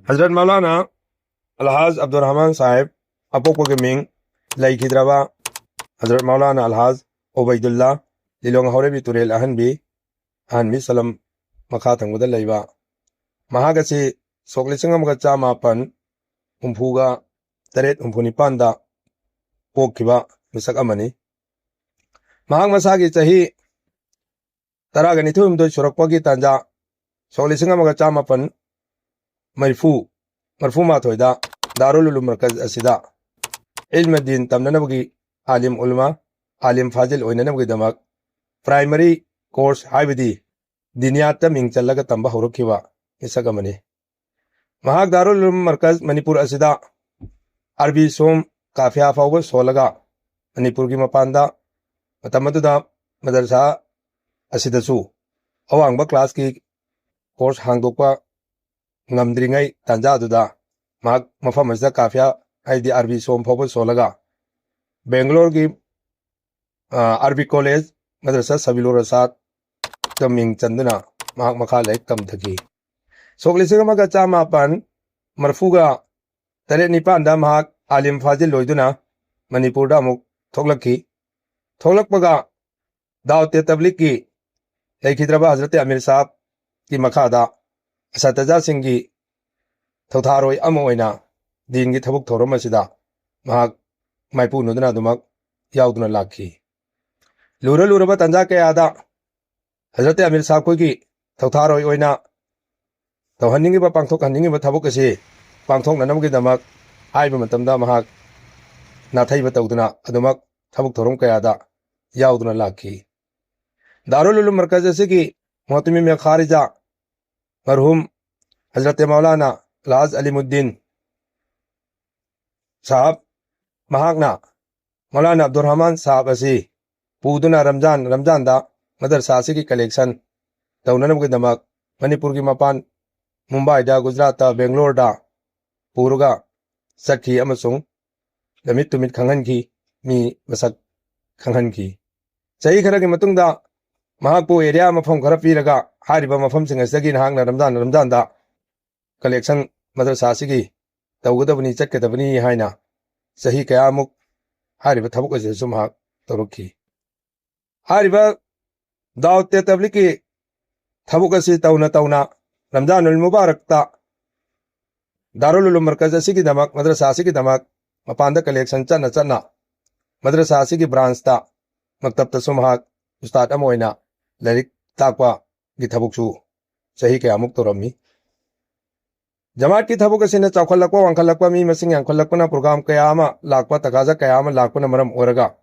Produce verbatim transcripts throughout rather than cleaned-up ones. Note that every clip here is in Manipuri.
ꯍꯖꯔꯠ ꯃꯧꯂꯥꯅꯥ ꯑꯜꯍꯥꯖ ꯑꯕꯗꯨꯔ ꯔꯍꯃꯥꯟ ꯁꯥꯍꯦꯕ, ꯑꯄꯣꯛꯄꯒꯤ ꯃꯤꯡ ꯂꯩꯈꯤꯗ꯭ꯔꯕ ꯍꯖꯔꯠ ꯃꯧꯂꯥꯅꯥ ꯑꯜꯍꯥꯖ ꯎꯕꯩꯗꯨꯜꯂꯥ, ꯂꯤꯂꯣꯡ ꯍꯥꯎꯔꯩꯕꯤ ꯇꯨꯔꯦꯜ ꯑꯍꯟꯕꯤ, ꯑꯍꯟꯕꯤ ꯁꯂꯝ ꯃꯈꯥ ꯊꯪꯕꯗ ꯂꯩꯕ꯫ ꯃꯍꯥꯛ ꯑꯁꯤ ꯁꯣꯛ ꯂꯤꯁꯤꯡ ꯑꯃꯒ ꯆꯥꯃꯥꯄꯟ ꯍꯨꯝꯐꯨꯒ ꯇꯔꯦꯠ, ꯍꯨꯝꯐꯨ ꯅꯤꯄꯥꯟꯗ ꯄꯣꯛꯈꯤꯕ ꯃꯤꯁꯛ ꯑꯃꯅꯤ꯫ ꯃꯍꯥꯛ ꯃꯁꯥꯒꯤ ꯆꯍꯤ ꯇꯔꯥꯒ ꯅꯤꯊꯣꯏ ꯍꯨꯝꯗꯣꯏ ꯁꯨꯔꯛꯄꯒꯤ ꯇꯥꯟꯖꯥ, ꯁꯣꯛ ꯂꯤꯁꯤꯡ ꯑꯃꯒ ꯆꯥꯃꯥꯄꯟ ꯃꯔꯤꯐꯨ, ꯃꯔꯤꯐꯨ ꯃꯥꯊꯣꯏꯗ ꯗꯥꯔꯨꯜ ꯎꯂꯨꯝ ꯃꯔꯀꯖ ꯑꯁꯤꯗ ꯏꯜꯃ ꯗꯤꯟ ꯇꯝꯅꯅꯕꯒꯤ, ꯑꯥꯂꯤꯝ ꯎꯂꯃꯥ, ꯑꯥꯂꯤꯝ ꯐꯥꯖꯤꯜ ꯑꯣꯏꯅꯅꯕꯒꯤꯗꯃꯛ primary course, ꯍꯥꯏꯕꯗꯤ ꯗꯤꯅꯤꯌꯥꯠꯇ ꯃꯤꯡ ꯆꯜꯂꯒ ꯇꯝꯕ ꯍꯧꯔꯛꯈꯤꯕ ꯃꯤꯁꯛ ꯑꯃꯅꯤ꯫ ꯃꯍꯥꯛ ꯗꯥꯔꯨꯜ ꯎꯂꯨꯝ ꯃꯔꯀꯖ ꯃꯅꯤꯄꯨꯔ ꯑꯁꯤꯗ ꯑꯔꯕꯤ ꯁꯣꯝ ꯀꯥꯐꯤꯌꯥ ꯐꯥꯎꯕ ꯁꯣꯜꯂꯒ, ꯃꯅꯤꯄꯨꯔꯒꯤ ꯃꯄꯥꯟꯗ, ꯃꯇꯝ ꯑꯗꯨꯗ ꯃꯗꯔꯁꯥ ꯑꯁꯤꯗꯁꯨ ꯑꯋꯥꯡꯕ classꯀꯤ course ꯍꯥꯡꯗꯣꯛꯄ ꯉꯝꯗ꯭ꯔꯤꯉꯩ ꯇꯥꯟꯖꯥꯗꯨꯗ ꯃꯍꯥꯛ ꯃꯐꯝ ꯑꯁꯤꯗ ꯀꯥꯐꯤꯌꯥ, ꯍꯥꯏꯗꯤ ꯑꯔꯕꯤ ꯁꯣꯝ ꯐꯥꯎꯕ ꯁꯣꯜꯂꯒ, ꯕꯦꯡꯒ꯭ꯂꯣꯔꯒꯤ, ꯑ, ꯑꯔꯕꯤ ꯀꯣꯂꯦꯖ, ꯃꯗꯔꯁꯥ ꯁꯕꯤꯂꯨꯔ ꯔꯁꯥꯗꯇ ꯃꯤꯡ ꯆꯟꯗꯨꯅ ꯃꯍꯥꯛ ꯃꯈꯥ ꯂꯥꯏꯔꯤꯛ ꯇꯝꯊꯈꯤ꯫ ꯁꯣꯛ ꯂꯤꯁꯤꯡ ꯑꯃꯒ ꯆꯥꯃꯥꯄꯟ ꯃꯔꯤꯐꯨꯒ ꯇꯔꯦꯠ ꯅꯤꯄꯥꯟꯗ ꯃꯍꯥꯛ ꯑꯥꯂꯤꯝ ꯐꯥꯖꯤꯜ ꯑꯣꯏꯗꯨꯅ ꯃꯅꯤꯄꯨꯔꯗ ꯑꯃꯨꯛ ꯊꯣꯛꯂꯛꯈꯤ꯫ ꯊꯣꯛꯂꯛꯄꯒ ꯗꯥꯎꯠ-ꯏ ꯇꯕ꯭ꯂꯤꯒꯀꯤ ꯂꯩꯈꯤꯗ꯭ꯔꯕ ꯍꯖꯔꯠ ꯑꯃꯤꯔ ꯁꯥꯍꯕꯀꯤ ꯃꯈꯥꯗ ꯑꯁꯥꯇꯤꯖꯥꯁꯤꯡꯒꯤ ꯊꯧꯊꯥꯔꯣꯏ ꯑꯃ ꯑꯣꯏꯅ ꯗꯤꯟꯒꯤ ꯊꯕꯛ ꯊꯧꯔꯝ ꯑꯁꯤꯗ ꯃꯍꯥꯛ ꯃꯥꯏꯄꯨꯅꯗꯨꯅ ꯑꯗꯨꯃꯛ ꯌꯥꯎꯗꯨꯅ ꯂꯥꯛꯈꯤ꯫ ꯂꯨꯔ ꯂꯨꯔꯕ ꯇꯥꯟꯖꯥ ꯀꯌꯥꯗ ꯍꯖꯔꯠ ꯑꯃꯤꯔ ꯁꯥꯍꯕ ꯈꯣꯏꯒꯤ ꯊꯧꯊꯥꯔꯣꯏ ꯑꯣꯏꯅ ꯇꯧꯍꯟꯅꯤꯡꯉꯤꯕ, ꯄꯥꯡꯊꯣꯛꯍꯟꯅꯤꯡꯉꯤꯕ ꯊꯕꯛ ꯑꯁꯤ ꯄꯥꯡꯊꯣꯛꯅꯅꯕꯒꯤꯗꯃꯛ ꯍꯥꯏꯕ ꯃꯇꯝꯗ ꯃꯍꯥꯛ ꯅꯥꯊꯩꯕ ꯇꯧꯗꯨꯅ ꯑꯗꯨꯃꯛ ꯊꯕꯛ ꯊꯧꯔꯝ ꯀꯌꯥꯗ ꯌꯥꯎꯗꯨꯅ ꯂꯥꯛꯈꯤ꯫ ꯗꯥꯔꯨꯜ ꯎꯂꯨꯝ ꯃꯔꯀꯖ ꯑꯁꯤꯒꯤ ꯃꯣꯍꯇꯃꯤꯝ ꯈꯥꯔꯤꯖꯥ ꯃꯔꯍꯨꯝ ꯍꯖꯔꯠ ꯃꯧꯂꯥꯅꯥ ꯑꯜꯍꯥꯖ ꯑꯂꯤꯃꯨꯗꯗꯤꯟ ꯁꯥꯍꯕ, ꯃꯍꯥꯛꯅ ꯃꯧꯂꯥꯅꯥ ꯑꯕꯗꯨꯔ ꯔꯍꯃꯥꯟ ꯁꯥꯍꯕ ꯑꯁꯤ ꯄꯨꯗꯨꯅ ꯔꯝꯖꯥꯟ, ꯔꯝꯖꯥꯟꯗ ꯃꯗꯔꯁꯥ ꯑꯁꯤꯒꯤ collection ꯇꯧꯅꯅꯕꯒꯤꯗꯃꯛ ꯃꯅꯤꯄꯨꯔꯒꯤ ꯃꯄꯥꯟ, ꯃꯨꯝꯕꯥꯏꯗ, ꯒꯨꯖꯔꯥꯠꯇ, ꯕꯦꯡꯒ꯭ꯂꯣꯔꯗ ꯄꯨꯔꯒ ꯆꯠꯈꯤ ꯑꯃꯁꯨꯡ ꯂꯝꯃꯤꯠ ꯇꯨꯃꯤꯠ ꯈꯪꯍꯟꯈꯤ, ꯃꯤ ꯃꯁꯛ ꯈꯪꯍꯟꯈꯤ꯫ ꯆꯍꯤ ꯈꯔꯒꯤ ꯃꯇꯨꯡꯗ ꯃꯍꯥꯛꯄꯨ area ꯃꯐꯝ ꯈꯔ ꯄꯤꯔꯒ ꯍꯥꯏꯔꯤꯕ ꯃꯐꯝꯁꯤꯡ ꯑꯁꯤꯗꯒꯤ ꯅꯍꯥꯛꯅ ꯔꯝꯖꯥꯟ, ꯔꯝꯖꯥꯟꯗ collection ꯃꯗ꯭ꯔꯁꯥ ꯑꯁꯤꯒꯤ ꯇꯧꯒꯗꯕꯅꯤ, ꯆꯠꯀꯗꯕꯅꯤ ꯍꯥꯏꯅ ꯆꯍꯤ ꯀꯌꯥꯃꯨꯛ ꯍꯥꯏꯔꯤꯕ ꯊꯕꯛ ꯑꯁꯤꯗꯁꯨ ꯃꯍꯥꯛ ꯇꯧꯔꯛꯈꯤ꯫ ꯍꯥꯏꯔꯤꯕ ꯗꯥꯎꯠ ꯇꯦ ꯇꯕ꯭ꯂꯤꯛꯀꯤ ꯊꯕꯛ ꯑꯁꯤ ꯇꯧꯅ ꯇꯧꯅ ꯔꯝꯖꯥꯟ ꯎꯜ ꯃꯨꯕꯥꯔꯛꯇ ꯗꯥꯔꯨꯜ ꯎꯂꯨꯝ ꯃꯔꯀꯖ ꯑꯁꯤꯒꯤꯗꯃꯛ, ꯃꯗ꯭ꯔꯁꯥ ꯑꯁꯤꯒꯤꯗꯃꯛ ꯃꯄꯥꯟꯗ ꯀꯂꯦꯛꯁꯟ ꯆꯠꯅ ꯆꯠꯅ ꯃꯗ꯭ꯔꯁꯥ ꯑꯁꯤꯒꯤ ꯕ꯭ꯔꯥꯟꯁꯇ, ꯃꯛꯇꯕꯇꯁꯨ ꯃꯍꯥꯛ ꯎꯁꯇꯥꯗ ꯑꯃ ꯑꯣꯏꯅ ꯂꯥꯏꯔꯤꯛ ꯇꯥꯛꯄꯒꯤ ꯊꯕꯛꯁꯨ ꯆꯍꯤ ꯀꯌꯥꯃꯨꯛ ꯇꯧꯔꯝꯃꯤ꯫ ꯖꯃꯥꯠꯀꯤ ꯊꯕꯛ ꯑꯁꯤꯅ ꯆꯥꯎꯈꯠꯂꯛꯄ, ꯋꯥꯡꯈꯠꯂꯛꯄ, ꯃꯤ ꯃꯁꯤꯡ ꯌꯥꯝꯈꯠꯂꯛꯄꯅ, ꯄ꯭ꯔꯣꯒ꯭ꯔꯥꯝ ꯀꯌꯥ ꯑꯃ ꯂꯥꯛꯄ, ꯇꯀꯥꯖꯥ ꯀꯌꯥ ꯑꯃ ꯂꯥꯛꯄꯅ ꯃꯔꯝ ꯑꯣꯏꯔꯒ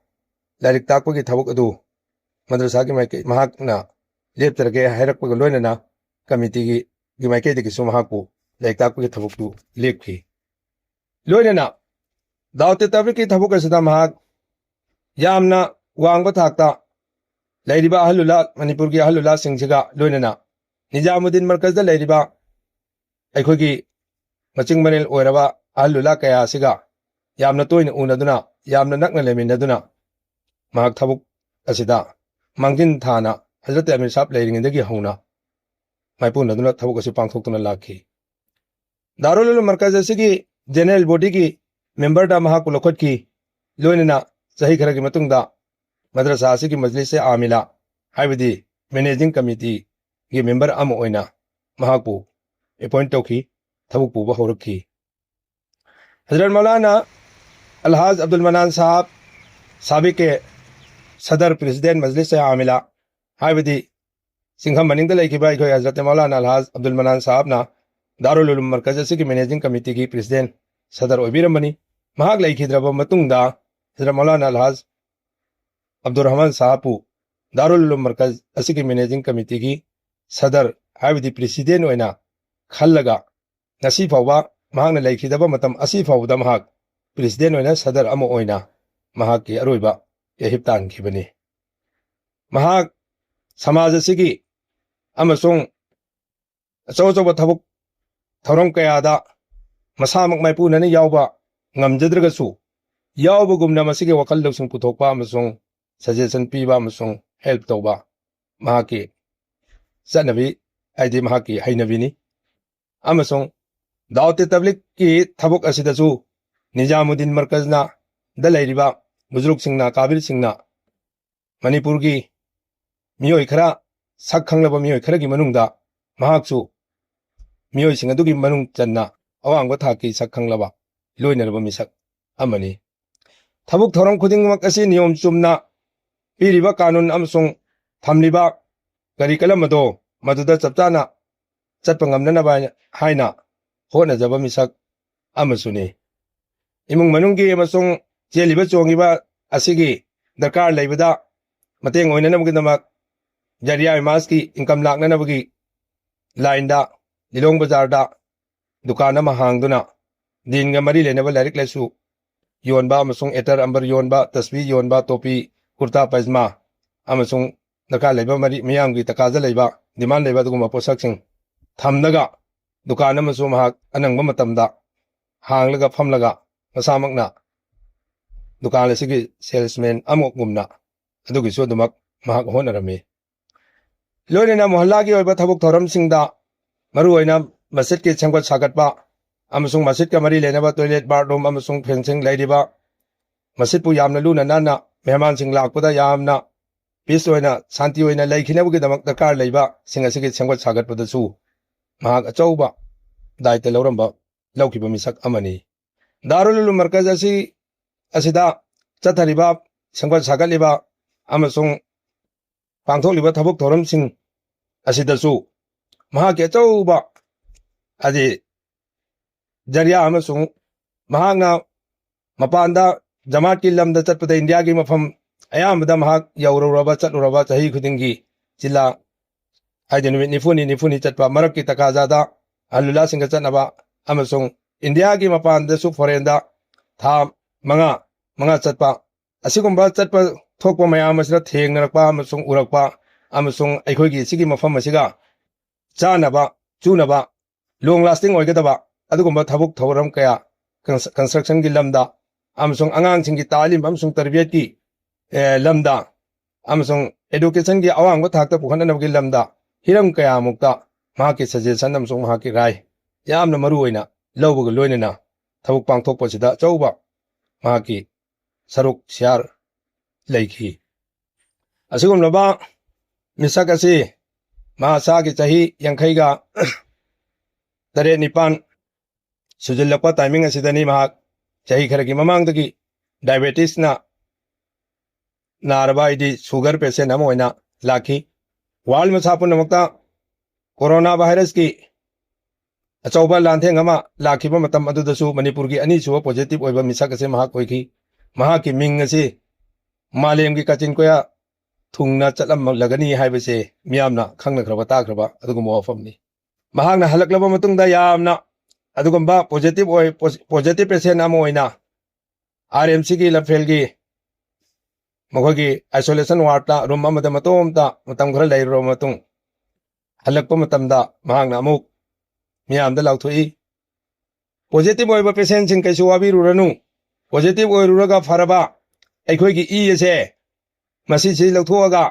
ꯂꯥꯏꯔꯤꯛ ꯇꯥꯛꯄꯒꯤ ꯊꯕꯛ ꯑꯗꯨ ꯃꯗ꯭ꯔꯁꯥꯒꯤ ꯃꯥꯏꯀꯩ, ꯃꯍꯥꯛꯅ ꯂꯦꯞꯇ꯭ꯔꯒꯦ ꯍꯥꯏꯔꯛꯄꯒ ꯂꯣꯏꯅꯅ ꯀꯃꯤꯇꯤꯒꯤ, ꯒꯤ ꯃꯥꯏꯀꯩꯗꯒꯤꯁꯨ ꯃꯍꯥꯛꯄꯨ ꯂꯥꯏꯔꯤꯛ ꯇꯥꯛꯄꯒꯤ ꯊꯕꯛꯇꯨ ꯂꯦꯞꯈꯤ꯫ ꯂꯣꯏꯅꯅ ꯗꯥꯎꯠ ꯇꯦ ꯇꯕ꯭ꯂꯤꯛꯀꯤ ꯊꯕꯛ ꯑꯁꯤꯗ ꯃꯍꯥꯛ ꯌꯥꯝꯅ ꯋꯥꯡꯕ ꯊꯥꯛꯇ ꯂꯩꯔꯤꯕ ꯑꯍꯜꯂꯨꯂꯥ, ꯃꯅꯤꯄꯨꯔꯒꯤ ꯑꯍꯜꯂꯨꯂꯥꯁꯤꯡꯁꯤꯒ ꯂꯣꯏꯅꯅ ꯅꯤꯖꯥꯃꯨꯗꯗꯤꯟ ꯃꯔꯀꯖꯗ ꯂꯩꯔꯤꯕ ꯑꯩꯈꯣꯏꯒꯤ ꯃꯆꯤꯡ ꯃꯔꯦꯜ ꯑꯣꯏꯔꯕ ꯑꯍꯜꯂꯨꯂꯥ ꯀꯌꯥ ꯑꯁꯤꯒ ꯌꯥꯝꯅ ꯇꯣꯏꯅ ꯎꯅꯗꯨꯅ, ꯌꯥꯝꯅ ꯅꯛꯅ ꯂꯩꯃꯤꯟꯅꯗꯨꯅ ꯃꯍꯥꯛ ꯊꯕꯛ ꯑꯁꯤꯗ ꯃꯥꯡꯖꯤꯟ ꯊꯥꯅ ꯍꯖꯔꯠ ꯑꯃꯤꯔ ꯁꯥꯍꯕ ꯂꯩꯔꯤꯉꯩꯗꯒꯤ ꯍꯧꯅ ꯃꯥꯏꯄꯨꯅꯗꯨꯅ ꯊꯕꯛ ꯑꯁꯤ ꯄꯥꯡꯊꯣꯛꯇꯨꯅ ꯂꯥꯛꯈꯤ꯫ ꯗꯥꯔꯨꯜ ꯎꯂꯨꯝ ꯃꯔꯀꯖ ꯑꯁꯤꯒꯤ ꯖꯦꯅꯔꯦꯜ ꯕꯣꯗꯤꯒꯤ ꯃꯦꯝꯕꯔꯗ ꯃꯍꯥꯛꯄꯨ ꯂꯧꯈꯠꯈꯤ꯫ ꯂꯣꯏꯅꯅ ꯆꯍꯤ ꯈꯔꯒꯤ ꯃꯇꯨꯡꯗ ꯃꯗ꯭ꯔꯁꯥ ꯑꯁꯤꯒꯤ ꯃꯖꯂꯤꯁ ꯑꯥꯃꯤꯂꯥ, ꯍꯥꯏꯕꯗꯤ ꯃꯦꯅꯦꯖꯤꯡ ꯀꯃꯤꯇꯤꯒꯤ ꯃꯦꯝꯕꯔ ꯑꯃ ꯑꯣꯏꯅ ꯃꯍꯥꯛꯄꯨ ꯑꯦꯄꯣꯏꯟꯠ ꯇꯧꯈꯤ, ꯊꯕꯛ ꯄꯨꯕ ꯍꯧꯔꯛꯈꯤ꯫ ꯍꯖꯔꯠ ꯃꯧꯂꯥꯅꯥ ꯑꯜꯍꯥꯖ ꯑꯕꯗꯨꯜ ꯃꯅꯥꯟ ꯁꯥꯍꯕ, ꯁꯥꯕꯤꯛꯀꯦ ꯁꯗꯔ ꯄ꯭ꯔꯦꯁꯤꯗꯦꯟꯠ ꯃꯖꯂꯤꯁ ꯑꯥꯃꯤꯂꯥ, ꯍꯥꯏꯕꯗꯤ ꯆꯤꯡꯈꯝ ꯃꯅꯤꯡꯗ ꯂꯩꯈꯤꯕ ꯑꯩꯈꯣꯏ ꯍꯖꯔꯠ ꯃꯧꯂꯥꯅꯥ ꯑꯜꯍꯥꯖ ꯑꯕꯗꯨꯜ ꯃꯅꯥꯟ ꯁꯥꯍꯕꯅ ꯗꯥꯔꯨꯜ ꯎꯂꯨꯝ ꯃꯔꯀꯖ ꯑꯁꯤꯒꯤ ꯃꯦꯅꯦꯖꯤꯡ ꯀꯃꯤꯇꯤꯒꯤ ꯄ꯭ꯔꯦꯁꯤꯗꯦꯟꯠ ꯁꯗꯔ ꯑꯣꯏꯕꯤꯔꯝꯕꯅꯤ꯫ ꯃꯍꯥꯛ ꯂꯩꯈꯤꯗ꯭ꯔꯕ ꯃꯇꯨꯡꯗ ꯍꯖꯔꯠ ꯃꯧꯂꯥꯅꯥ ꯑꯜꯍꯥꯖ ꯑꯕꯗꯨꯔ ꯔꯍꯃꯥꯟ ꯁꯥꯍꯕꯄꯨ ꯗꯥꯔꯨꯜ ꯎꯂꯨꯝ ꯃꯔꯀꯖ ꯑꯁꯤꯒꯤ ꯃꯦꯅꯦꯖꯤꯡ ꯀꯃꯤꯇꯤꯒꯤ ꯁꯗꯔ, ꯍꯥꯏꯕꯗꯤ ꯄ꯭ꯔꯦꯁꯤꯗꯦꯟꯠ ꯑꯣꯏꯅ ꯈꯜꯂꯒ ꯉꯁꯤ ꯐꯥꯎꯕ, ꯃꯍꯥꯛꯅ ꯂꯩꯈꯤꯗꯕ ꯃꯇꯝ ꯑꯁꯤ ꯐꯥꯎꯕꯗ ꯃꯍꯥꯛ ꯄ꯭ꯔꯦꯁꯤꯗꯦꯟꯠ ꯑꯣꯏꯅ, ꯁꯗꯔ ꯑꯃ ꯑꯣꯏꯅ ꯃꯍꯥꯛꯀꯤ ꯑꯔꯣꯏꯕ ꯌꯥꯍꯤꯞ ꯇꯥꯟꯈꯤꯕꯅꯤ꯫ ꯃꯍꯥꯛ ꯁꯃꯥꯖ ꯑꯁꯤꯒꯤ ꯑꯃꯁꯨꯡ ꯑꯆꯧ ꯑꯆꯧꯕ ꯊꯕꯛ ꯊꯧꯔꯝ ꯀꯌꯥꯗ ꯃꯁꯥꯃꯛ ꯃꯥꯏꯄꯨꯅꯅ ꯌꯥꯎꯕ ꯉꯝꯖꯗ꯭ꯔꯒꯁꯨ, ꯌꯥꯎꯕꯒꯨꯝꯅ ꯃꯁꯤꯒꯤ ꯋꯥꯈꯜ ꯂꯧꯁꯤꯡ ꯄꯨꯊꯣꯛꯄ ꯑꯃꯁꯨꯡ ꯁꯖꯦꯁꯟ ꯄꯤꯕ ꯑꯃꯁꯨꯡ ꯍꯦꯜꯞ ꯇꯧꯕ ꯃꯍꯥꯛꯀꯤ ꯆꯠꯅꯕꯤ, ꯍꯥꯏꯗꯤ ꯃꯍꯥꯛꯀꯤ ꯍꯩꯅꯕꯤꯅꯤ꯫ ꯑꯃꯁꯨꯡ ꯗꯥꯎꯇꯦ ꯇꯕ꯭ꯂꯤꯛꯀꯤ ꯊꯕꯛ ꯑꯁꯤꯗꯁꯨ ꯅꯤꯖꯥꯃꯨꯗꯗꯤꯟ ꯃꯔꯀꯖꯅ ꯗ ꯂꯩꯔꯤꯕ ꯕꯨꯖꯨꯔꯨꯛꯁꯤꯡꯅ, ꯀꯥꯕꯤꯔꯁꯤꯡꯅ ꯃꯅꯤꯄꯨꯔꯒꯤ ꯃꯤꯑꯣꯏ ꯈꯔ, ꯁꯛ ꯈꯪꯂꯕ ꯃꯤꯑꯣꯏ ꯈꯔꯒꯤ ꯃꯅꯨꯡꯗ ꯃꯍꯥꯛꯁꯨ ꯃꯤꯑꯣꯏꯁꯤꯡ ꯑꯗꯨꯒꯤ ꯃꯅꯨꯡ ꯆꯟꯅ ꯑꯋꯥꯡꯕ ꯊꯥꯛꯀꯤ ꯁꯛ ꯈꯪꯂꯕ ꯂꯣꯏꯅꯔꯕ ꯃꯤꯁꯛ ꯑꯃꯅꯤ꯫ ꯊꯕꯛ ꯊꯧꯔꯝ ꯈꯨꯗꯤꯡꯃꯛ ꯑꯁꯤ ꯅꯤꯌꯣꯝ ꯆꯨꯝꯅ ꯄꯤꯔꯤꯕ ꯀꯥꯅꯨꯟ ꯑꯃꯁꯨꯡ ꯊꯝꯂꯤꯕ ꯀꯔꯤ ꯀꯂꯝ ꯑꯗꯣ ꯃꯗꯨꯗ ꯆꯞ ꯆꯥꯅ ꯆꯠꯄ ꯉꯝꯅꯅꯕ ꯍꯥꯏꯅ ꯍꯣꯠꯅꯖꯕ ꯃꯤꯁꯛ ꯑꯃꯁꯨꯅꯤ꯫ ꯏꯃꯨꯡ ꯃꯅꯨꯡꯒꯤ ꯑꯃꯁꯨꯡ ꯆꯦꯜꯂꯤꯕ ꯆꯣꯡꯉꯤꯕ ꯑꯁꯤꯒꯤ ꯗꯔꯀꯥꯔ ꯂꯩꯕꯗ ꯃꯇꯦꯡ ꯑꯣꯏꯅꯅꯕꯒꯤꯗꯃꯛ ꯖꯔꯤꯌꯥ ꯏꯃꯥꯖꯀꯤ ꯏꯟꯀꯝ ꯂꯥꯛꯅꯅꯕꯒꯤ ꯂꯥꯏꯟꯗ ꯂꯤꯂꯣꯡ ꯕꯖꯥꯔꯗ ꯗꯨꯀꯥꯟ ꯑꯃ ꯍꯥꯡꯗꯨꯅ ꯗꯤꯟꯒ ꯃꯔꯤ ꯂꯩꯅꯕ ꯂꯥꯏꯔꯤꯛ ꯂꯥꯏꯁꯨ ꯌꯣꯟꯕ ꯑꯃꯁꯨꯡ ꯑꯦꯇꯔ ꯑꯝꯕꯔ ꯌꯣꯟꯕ, ꯇꯁꯕꯤ ꯌꯣꯟꯕ, ꯇꯣꯄꯤ, ꯀꯨꯔꯇꯥ ꯄꯥꯏꯖꯃꯥ ꯑꯃꯁꯨꯡ ꯗꯔꯀꯥꯔ ꯂꯩꯕ ꯃꯔꯤ, ꯃꯤꯌꯥꯝꯒꯤ ꯇꯀꯥꯗ ꯂꯩꯕ, ꯗꯤꯃꯥꯟ ꯂꯩꯕ ꯑꯗꯨꯒꯨꯝꯕ ꯄꯣꯠꯁꯛꯁꯤꯡ ꯊꯝꯂꯒ ꯗꯨꯀꯥꯟ ꯑꯃꯁꯨ ꯃꯍꯥꯛ ꯑꯅꯪꯕ ꯃꯇꯝꯗ ꯍꯥꯡꯂꯒ ꯐꯝꯂꯒ ꯃꯁꯥꯃꯛꯅ ꯗꯨꯀꯥꯟ ꯑꯁꯤꯒꯤ ꯁꯦꯜꯁꯃꯦꯟ ꯑꯃꯒꯨꯝꯅ ꯑꯗꯨꯒꯤꯁꯨ ꯑꯗꯨꯃꯛ ꯃꯍꯥꯛ ꯍꯣꯠꯅꯔꯝꯃꯤ꯫ ꯂꯣꯏꯅꯅ ꯃꯣꯍꯜꯂꯥꯒꯤ ꯑꯣꯏꯕ ꯊꯕꯛ ꯊꯧꯔꯝꯁꯤꯡꯗ ꯃꯔꯨꯑꯣꯏꯅ ꯃꯁꯖꯤꯗꯀꯤ ꯁꯦꯝꯒꯠ ꯁꯥꯒꯠꯄ ꯑꯃꯁꯨꯡ ꯃꯁꯖꯤꯗꯀ ꯃꯔꯤ ꯂꯩꯅꯕ ꯇꯣꯏꯂꯦꯠ, ꯕꯥꯠꯔꯨꯝ ꯑꯃꯁꯨꯡ ꯐꯦꯟꯁꯤꯡ ꯂꯩꯔꯤꯕ ꯃꯁꯖꯤꯗꯄꯨ ꯌꯥꯝꯅ ꯂꯨꯅ ꯅꯥꯟꯅ ꯃꯦꯍꯃꯥꯟꯁꯤꯡ ꯂꯥꯛꯄꯗ ꯌꯥꯝꯅ ꯄꯤꯁ ꯑꯣꯏꯅ, ꯁꯥꯟꯇꯤ ꯑꯣꯏꯅ ꯂꯩꯈꯤꯅꯕꯒꯤꯗꯃꯛ ꯗꯔꯀꯥꯔ ꯂꯩꯕꯁꯤꯡ ꯑꯁꯤꯒꯤ ꯁꯦꯝꯒꯠ ꯁꯥꯒꯠꯄꯗꯁꯨ ꯃꯍꯥꯛ ꯑꯆꯧꯕ ꯗꯥꯏꯇ ꯂꯧꯔꯝꯕ, ꯂꯧꯈꯤꯕ ꯃꯤꯁꯛ ꯑꯃꯅꯤ꯫ ꯗꯥꯔꯨꯜ ꯎꯂꯨꯝ ꯃꯔꯀꯖ ꯑꯁꯤ, ꯑꯁꯤꯗ ꯆꯠꯊꯔꯤꯕ, ꯁꯦꯝꯒꯠ ꯁꯥꯒꯠꯂꯤꯕ ꯑꯃꯁꯨꯡ ꯄꯥꯡꯊꯣꯛꯂꯤꯕ ꯊꯕꯛ ꯊꯧꯔꯝꯁꯤꯡ ꯑꯁꯤꯗꯁꯨ ꯃꯍꯥꯛꯀꯤ ꯑꯆꯧꯕ ꯍꯥꯏꯗꯤ ꯖꯔꯤꯌꯥ ꯑꯃꯁꯨꯡ ꯃꯍꯥꯛꯅ ꯃꯄꯥꯟꯗ ꯖꯃꯥꯠꯀꯤ ꯂꯝꯗ ꯆꯠꯄꯗ ꯏꯟꯗꯤꯌꯥꯒꯤ ꯃꯐꯝ ꯑꯌꯥꯝꯕꯗ ꯃꯍꯥꯛ ꯌꯧꯔꯨꯔꯕ, ꯆꯠꯂꯨꯔꯕ, ꯆꯍꯤ ꯈꯨꯗꯤꯡꯒꯤ ꯖꯤꯜꯂꯥ ꯍꯥꯏꯗꯤ ꯅꯨꯃꯤꯠ ꯅꯤꯐꯨꯅꯤ ꯅꯤꯐꯨꯅꯤ ꯆꯠꯄ, ꯃꯔꯛꯀꯤ ꯇꯀꯥꯖꯥꯗ ꯑꯜꯂꯨꯂꯥꯁꯤꯡꯒ ꯆꯠꯅꯕ ꯑꯃꯁꯨꯡ ꯏꯟꯗꯤꯌꯥꯒꯤ ꯃꯄꯥꯟꯗꯁꯨ, ꯐꯣꯔꯦꯟꯗ ꯊꯥ ꯃꯉꯥ, ꯃꯉꯥ ꯆꯠꯄ, ꯑꯁꯤꯒꯨꯝꯕ ꯆꯠꯄ ꯊꯣꯛꯄ ꯃꯌꯥꯝ ꯑꯁꯤꯗ ꯊꯦꯡꯅꯔꯛꯄ ꯑꯃꯁꯨꯡ ꯎꯔꯛꯄ ꯑꯃꯁꯨꯡ ꯑꯩꯈꯣꯏꯒꯤ ꯁꯤꯒꯤ ꯃꯐꯝ ꯑꯁꯤꯒ ꯆꯥꯅꯕ, ꯆꯨꯅꯕ, ꯂꯣꯡ ꯂꯥꯁꯇꯤꯡ ꯑꯣꯏꯒꯗꯕ ꯑꯗꯨꯒꯨꯝꯕ ꯊꯕꯛ ꯊꯧꯔꯝ ꯀꯌꯥ, ꯀꯟꯁ-, ꯀꯟꯁꯇ꯭ꯔꯛꯁꯟꯒꯤ ꯂꯝꯗ ꯑꯃꯁꯨꯡ ꯑꯉꯥꯡꯁꯤꯡꯒꯤ ꯇꯥꯂꯤꯝ ꯑꯃꯁꯨꯡ ꯇꯔꯕꯤꯌꯠꯀꯤ, ꯑꯦ, ꯂꯝꯗ ꯑꯃꯁꯨꯡ ꯑꯦꯗꯨꯀꯦꯁꯟꯒꯤ ꯑꯋꯥꯡꯕ ꯊꯥꯛꯇ ꯄꯨꯈꯠꯅꯅꯕꯒꯤ ꯂꯝꯗ ꯍꯤꯔꯝ ꯀꯌꯥꯃꯨꯛꯇ ꯃꯍꯥꯛꯀꯤ ꯁꯖꯦꯁꯟ ꯑꯃꯁꯨꯡ ꯃꯍꯥꯛꯀꯤ ꯔꯥꯏ ꯌꯥꯝꯅ ꯃꯔꯨ ꯑꯣꯏꯅ ꯂꯧꯕꯒ ꯂꯣꯏꯅꯅ ꯊꯕꯛ ꯄꯥꯡꯊꯣꯛꯄꯁꯤꯗ ꯑꯆꯧꯕ ꯃꯍꯥꯛꯀꯤ ꯁꯔꯨꯛ ꯁꯤꯌꯥꯔ ꯂꯩꯈꯤ꯫ ꯑꯁꯤꯒꯨꯝꯂꯕ ꯃꯤꯁꯛ ꯑꯁꯤ ꯃꯍꯥꯛ ꯆꯍꯤ ꯌꯥꯡꯈꯩꯒ ꯇꯔꯦꯠ ꯅꯤꯄꯥꯟ ꯁꯨꯖꯤꯜꯂꯛꯄ ꯇꯥꯏꯃꯤꯡ ꯑꯁꯤꯗꯅꯤ ꯃꯍꯥꯛ ꯆꯍꯤ ꯈꯔꯒꯤ ꯃꯃꯥꯡꯗꯒꯤ ꯗꯥꯏꯕꯦꯇꯤꯁꯅ ꯅꯥꯔꯕ, ꯍꯥꯏꯗꯤ ꯁꯨꯒꯔ ꯄꯦꯁꯦꯟ ꯑꯃ ꯑꯣꯏꯅ ꯂꯥꯛꯈꯤ꯫ ꯋꯥꯔꯜ ꯃꯁꯥ ꯄꯨꯝꯅꯃꯛꯇ ꯀꯣꯔꯣꯅꯥ ꯚꯥꯏꯔꯁꯀꯤ ꯑꯆꯧꯕ ꯂꯥꯟꯊꯦꯡ ꯑꯃ ꯂꯥꯛꯈꯤꯕ ꯃꯇꯝ ꯑꯗꯨꯗꯁꯨ ꯃꯅꯤꯄꯨꯔꯒꯤ ꯑꯅꯤꯁꯨꯕ ꯄꯣꯖꯤꯇꯤꯚ ꯑꯣꯏꯕ ꯃꯤꯁꯛ ꯑꯁꯤ ꯃꯍꯥꯛ ꯑꯣꯏꯈꯤ꯫ ꯃꯍꯥꯛꯀꯤ ꯃꯤꯡ ꯑꯁꯤ ꯃꯥꯂꯦꯝꯒꯤ ꯀꯥꯆꯤꯟ ꯀꯣꯌꯥ ꯊꯨꯡꯅ ꯆꯠꯂꯝꯂꯒꯅꯤ ꯍꯥꯏꯕꯁꯦ ꯃꯤꯌꯥꯝꯅ ꯈꯪꯅꯈ꯭ꯔꯕ ꯇꯥꯈ꯭ꯔꯕ ꯑꯗꯨꯒꯨꯝꯕ ꯋꯥꯐꯝꯅꯤ꯫ ꯃꯍꯥꯛꯅ ꯍꯜꯂꯛꯂꯕ ꯃꯇꯨꯡꯗ ꯌꯥꯝꯅ ꯑꯗꯨꯒꯨꯝꯕ ꯄꯣꯖꯤꯇꯤꯚ ꯑꯣꯏ, ꯄꯣꯖꯤꯇꯤꯚ ꯄꯦꯁꯦꯟ ꯑꯃ ꯑꯣꯏꯅ ꯑꯥꯔ ꯑꯦꯝ ꯁꯤꯒꯤ ꯂꯝꯐꯦꯜꯒꯤ ꯃꯈꯣꯏꯒꯤ ꯑꯥꯏꯁꯣꯂꯦꯁꯟ ꯋꯥꯔꯗꯇ ꯔꯨꯝ ꯑꯃꯗ ꯃꯇꯣꯝꯇ ꯃꯇꯝ ꯈꯔ ꯂꯩꯔꯨꯔꯕ ꯃꯇꯨꯡ, ꯍꯜꯂꯛꯄ ꯃꯇꯝꯗ ꯃꯍꯥꯛꯅ ꯑꯃꯨꯛ ꯃꯤꯌꯥꯝꯗ ꯂꯥꯎꯊꯣꯛꯏ, "ꯄꯣꯖꯤꯇꯤꯚ ꯑꯣꯏꯕ ꯄꯦꯁꯦꯟꯁꯤꯡ ꯀꯩꯁꯨ ꯋꯥꯕꯤꯔꯨꯔꯅꯨ, ꯄꯣꯖꯤꯇꯤꯚ ꯑꯣꯏꯔꯨꯔꯒ ꯐꯔꯕ ꯑꯩꯈꯣꯏꯒꯤ ꯏ ꯑꯁꯦ ꯃꯁꯤꯁꯤ ꯂꯧꯊꯣꯛꯑꯒ